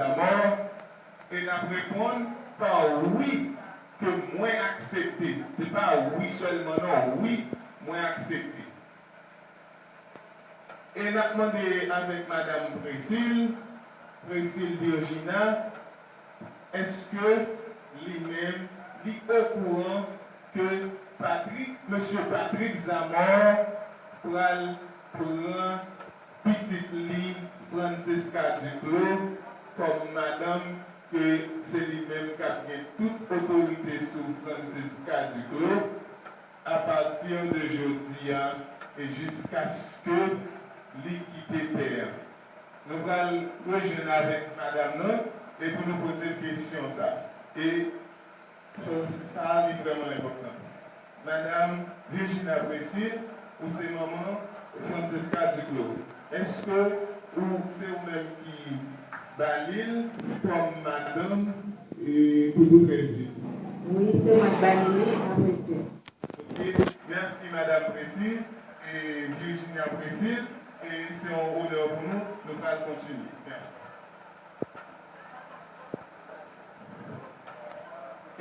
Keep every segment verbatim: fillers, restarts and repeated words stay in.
Zamò, e n ap reponn pa wi ke mwen aksepte. Se pa wi sèlman non, wi, mwen aksepte. E n ap mande avèk Madanm Presil, Presil Virginia, èske li menm, li okouran ke Patrick, Mesye Patrick Zamor pral pran pitit li, Francesca Duclos, kòm madanm, ke se li menm k ap gen tout otorite sou Francesca Duclos, apati de jodi a e jiskaske li kite tè a. Nou pral rejwenn avèk madanm nan e pou nou poze l kesyon sa. E sa, sa li vrèman enpòtan. Madanm Virginia Presil, ou se manman Francesca Duclos. Èske ou, se ou menm ki ba li l kòm madanm, e, pou tout rès vi? Wi, se mwen k ba li li, apre Dye. Ok, mèsi, Madanm Presil, e, Virginia Presil, e se yon onè pou nou, nou pral kontinye. Mèsi.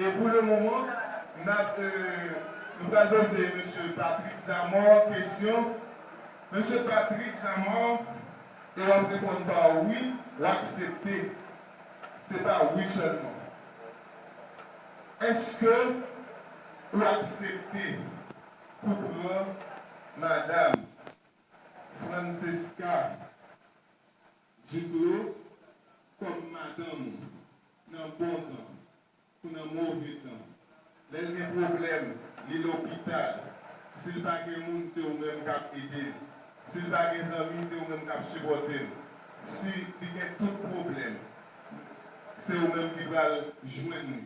E pou le moman, n ap, e, nou pral poze Mesye Patrick Zamor kesyon. Mesye Patrick Zamor, e w ap reponn pa wi, w aksepte. Se pa wi sèlman. Èske ou aksepte pou pran Madanm Francesca Duclos kòm madanm ou nan bon tan kou nan move tan? Lè l gen pwoblèm, li lopital. Si l pa gen moun, se ou menm k ap ede l. Si l pa gen zanmi, se ou menm k ap sipòte l. Si li gen tout pwoblèm, se ou menm ki pral jwenn li.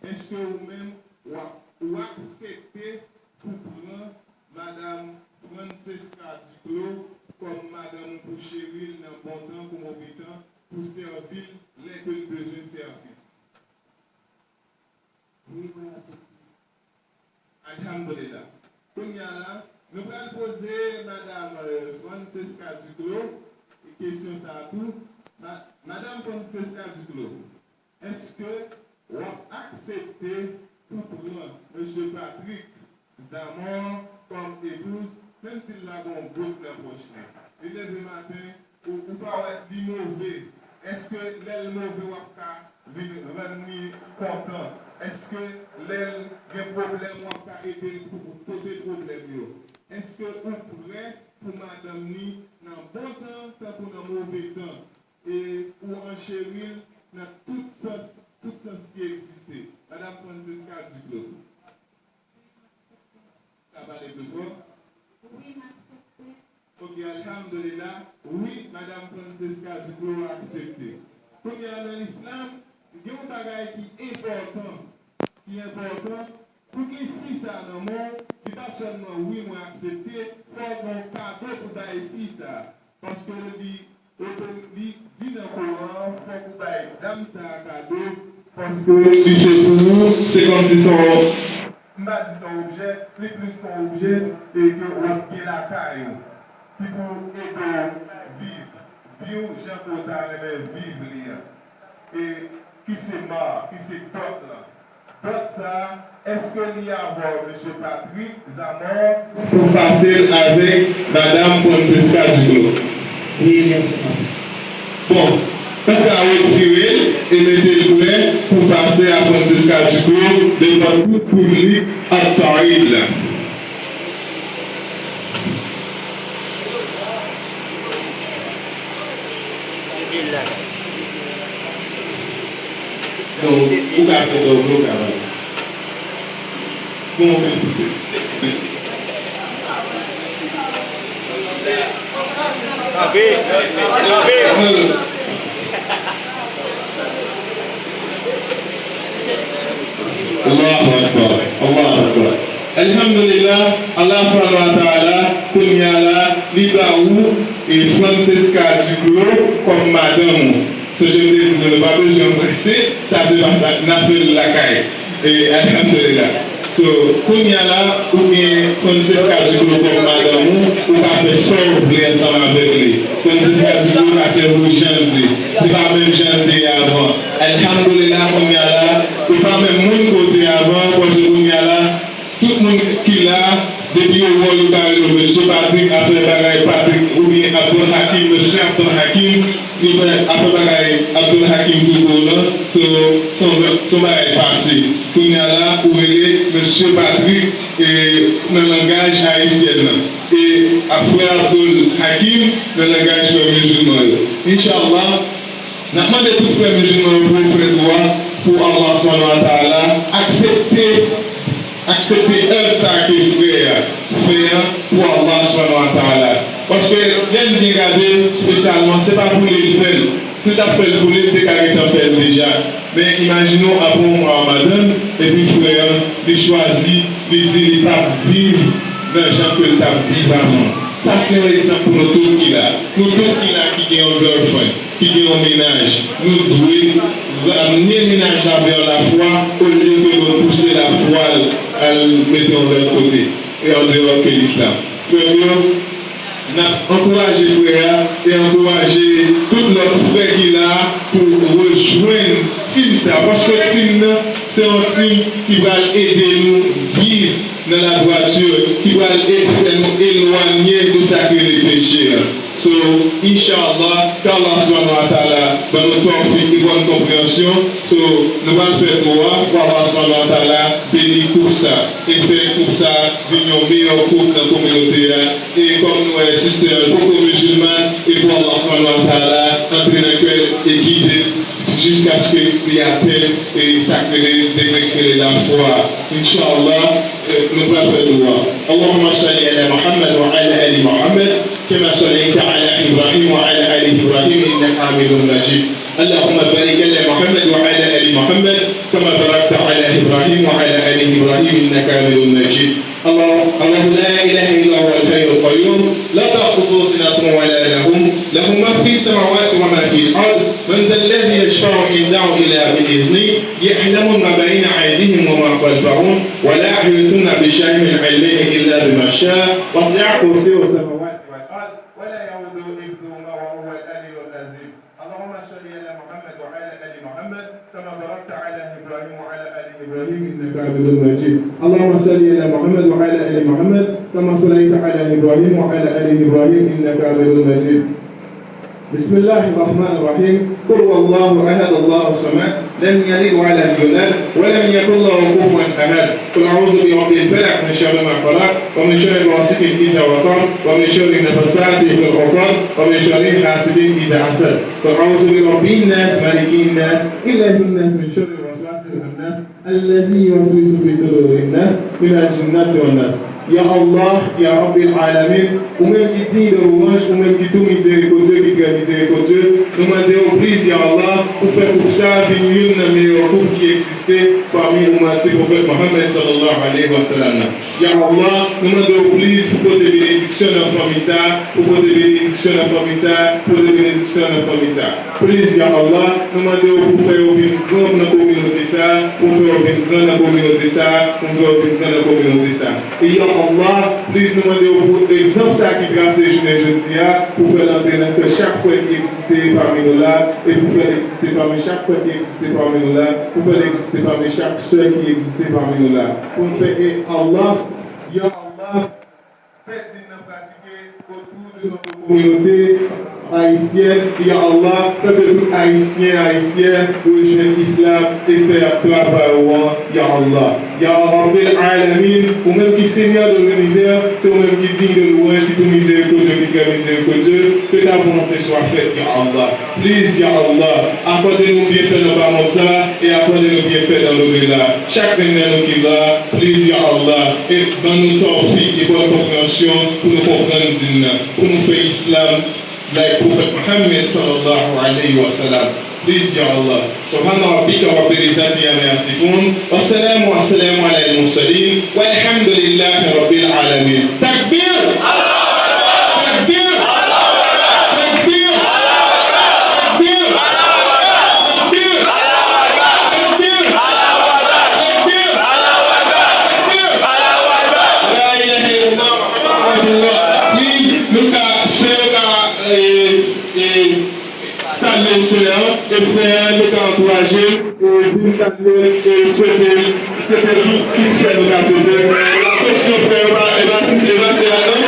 Èske ou menm w ap, ou aksepte pou pran Madanm Francesca Duclos kòm madanm ou pou cheri l nan bon tan kou move tan, pou sèvi l lè ke l bezwen sèvis? Wi, mwen aksepte. Alhamdulillah. Kounye a la, nou pral poze Madanm, e, Francesca Duclos kesyon sa a tou. Ma-, Madanm Francesca Duclos, èske w ap aksepte pou pran Mesye Patrick Zamor kòm epouz, menm si l pa gen yon gout nan pòch li? Li leve maten, ou, ou pa wè li move. Èske lè l move, w ap ka vin rann li kontan? Èske lè l gen pwoblèm, w ap ka ede l pou, pou pote pwoblèm yo? Èske ou prè pou madanm ni nan bon tan, tankou nan move tan? E ou an cheri l nan tout sans, tout sans ki egziste. Madanm Francesca Duclos. Ka pale pli fò? Wi, m aksepte. Ok, alhamdulillah. Wi, Madanm Francesca Duclos aksepte. Kounye a nan Lislam, gen yon bagay ki enpòtan, ki enpòtan, pou gen fi sa nan men w, li pa sèlman wi, mwen aksepte, fò w gen yon kado pou bay fi sa. Paske li, li di nan Koran an, fòk ou bay dam sa a kado, paske li se pou ou, se kòmsi se yon, m pa di se yon objè, li plis ke yon objè, e ke w ap gen lakay ou, ki pou ede w viv vi w jan ke w ta renmen viv li an. E ki se ma, ki se dòt lan. Dòt sa a, èske li avè w, Mesye Patrick Zamor, pou pase l avèk Madanm Francesca Duclos? Wi, mèsi, papa. Bon, ou ka retire l e mete l prè pou pase a Francesca Duclos devan tout piblik At-Tahrir la. Non, ou ka fè sa w vle, ou ka pale. Bon, men. Kanpe, kanpe. Allahu Akbar, Allahu Akbar. Alhamdulillah, Allah subhanahu wa ta'ala, kounye a la, li ba ou, e, Francesca Duclos kòm madanm ou. Sonje m te di nou, nou pa bezwen prese, sa se pa sa, n a fè l lakay. E, alhamdulillah. So, kounye a la, ou gen Francesca Duclos kòm madanm ou, ou ka fè sa w vle ansanm avèk li. Francesca Duclos ka sèvi w jan l vle. Se pa menm jan l te ye avan. Afè bagay Abdul Hakim Turco lan, se yon, se yon, se yon bagay pase. Kounye a la, ou rele Mesye Patrick, e, nan langaj ayisyèn nan. E ap frè Abdul Hakim nan langaj frè mizilman yo. Inshallah, n ap mande tout frè mizilman yo pou yo fè dwa pou Allah subhanahu wa ta'ala aksepte, aksepte èv sa ke frè a fè an pou Allah subhanahu wa ta'ala. Paske lè n byen gade, espesyalman, se pa pou li l fè l. Si l t ap fè l pou li, li te ka gentan fè l deja. Men imajine w, apre yon mwa Ramadan, epi frè an, li chwazi, li di li p ap viv nan jan ke l t ap viv avan. Sa se yon egzanp pou nou tout ki la. Nou tout ki la ki gen yon girlfriend, ki gen yon mennaj, nou dwe ramne mennaj la vè lafwa, olye ke nou pouse lafwa l al mete yon lòt kote, e andeyò ke lislam. Frè m yo, n ap ankouraje frè a e ankouraje tout lòt frè ki la pou rejwenn tim sa, paske tim nan se yon tim ki pral ede nou viv nan ladwati, ki pral e-, fè nou elwanye de sa ki rele peche a. So, inshallah, ke Allah subhanahu wa ta'ala ban nou tawfik e bòn konpreyansyon. So, nou pral fè dwa pou Allah subhanahu wa ta'ala beni koup sa e fè koup sa vin yon meyè koup nan kominote a. E kòm nou wè, sister an poko mizilman, e pou Allah subhanahu wa ta'ala antre nan kè l e gide l jiskaske li atenn e sa k rele degre k rele lafwa. Inshallah, e, nou pral fè dwa. اللهم صل على محمد وعلى آل محمد كما صليت على إبراهيم وعلى آل إبراهيم إنك حميد مجيد. اللهم بارك على محمد وعلى آل محمد كما باركت على إبراهيم وعلى آل إبراهيم إنك حميد مجيد. الله، الله لا إله إلا هو الحي القيوم، لا تأخذه سنة ولا نوم، له ما في السماوات وما في الأرض، من ذا الذي يشفع عنده إلا بإذنه، يعلم ما بين أيديهم وما خلفهم، ولا يحيطون بشيء من علمه إلا بما شاء، وسع كرسيه السماوات والأرض، ولا يئوده حفظهما وهو العلي العظيم. اللهم صل على محمد وعلى آل محمد كما باركت على إبراهيم وعلى آل إبراهيم إنك حميد مجيد. اللهم صل على محمد وعلى آل محمد كما صليت على إبراهيم وعلى آل إبراهيم إنك حميد مجيد. بسم الله الرحمن الرحيم. قل هو الله أحد، الله الصمد، لم يلد ولم يولد، ولم يكن له كفوا أحد. قل أعوذ برب الفلق، من شر ما خلق، ومن شر غاسق إذا وقب، ومن شر النفاثات في العقد، ومن شر حاسد إذا حسد. قل أعوذ برب الناس، ملك الناس، إله الناس، من شر الوسواس الخناس، الذي يوسوس في صدور الناس، من الجنة والناس. Ya Allah, ya Rabbil Alamin, ou menm ki diy de lwanj, ou menm ki tou mizerikòdye, ki trè mizerikòdye, nou mande w, please, ya Allah, pou fè koup sa a vin youn nan meyè koup ki egziste pami oumati Pwofèt Muhammad sallallahu alayhi wa sallam nan. Ya Allah, nou mande w, please, pou pote benediksyon nan fanmi sa a, pou pote benediksyon nan fanmi sa a, pou pote benediksyon nan fanmi sa a. Please, ya Allah, nou mande w pou fè yo vin gran nan kominote sa a, pou fè yo vin gran nan kominote sa a, pou fè yo vin gran nan kominote sa a. E ya Allah, please, nou mande w pou egzanp sa a ki trase jounen jodi a, pou fè l antre nan kè chak frè ki egziste pami nou la, e pou fè l egziste pami chak frè ki egziste pami nou la, pou fè l egziste pami chak sè ki egziste pami nou la. Pou n fè, e Allah, ya Allah, fè din nan pratike otou de notre communauté haïtienne, ya Allah, fè ke tout Ayisyen, Ayisyèn rejwenn Islam e fè travay ou an, ya Allah. Ya Rabbil Alamin, ou menm ki Senyè de l'univers, se ou menm ki diy de lwanj, ki tou mizerikòdye, ki trè mizerikòdye, ke ta volonte swa fèt, ya Allah. Please, ya Allah, akòde nou byenfè nan bas mond sa a, e akòde nou byenfè nan l'au-delà. Chak grenn nan nou ki la, please, ya Allah, e ban nou tawfik e bòn konpreyansyon pou nou konprann din nan, pou nou fè Islam like Prophet Muhammad sallallahu alayhi wa sallam. Please, ya Allah. سبحان ربك رب العزة عما يصفون، والسلام والسلام على المرسلين، والحمد لله رب العالمين. Takbir! Takbir! Takbir! Takbir! La ilaha illallah, Rasulullah. Please, nou ka, sè yo ka, eh, eh, salye sè an, e frè an, nou ka ankouraje l, e vin salye l, e swete l, swete l tout siksè nou ka swete l. Atensyon, frè yo, e pa, e pa, e pa sè a, non?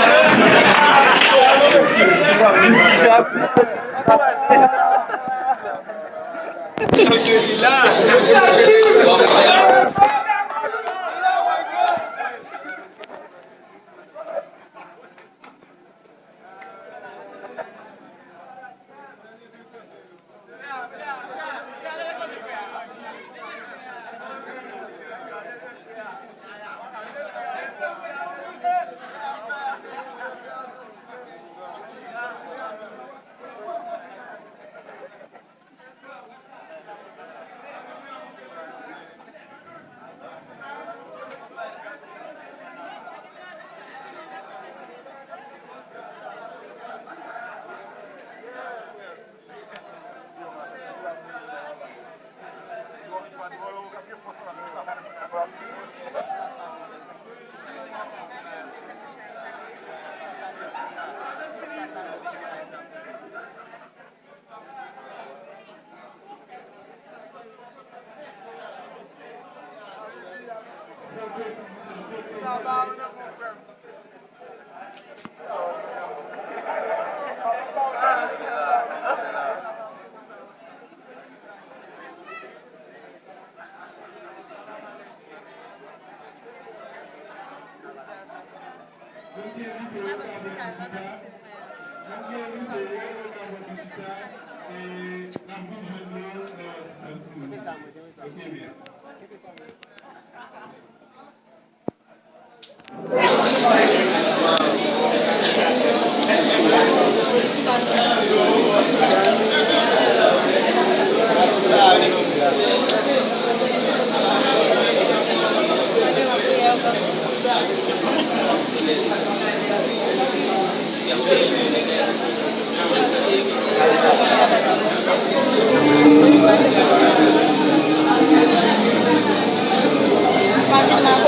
Papit la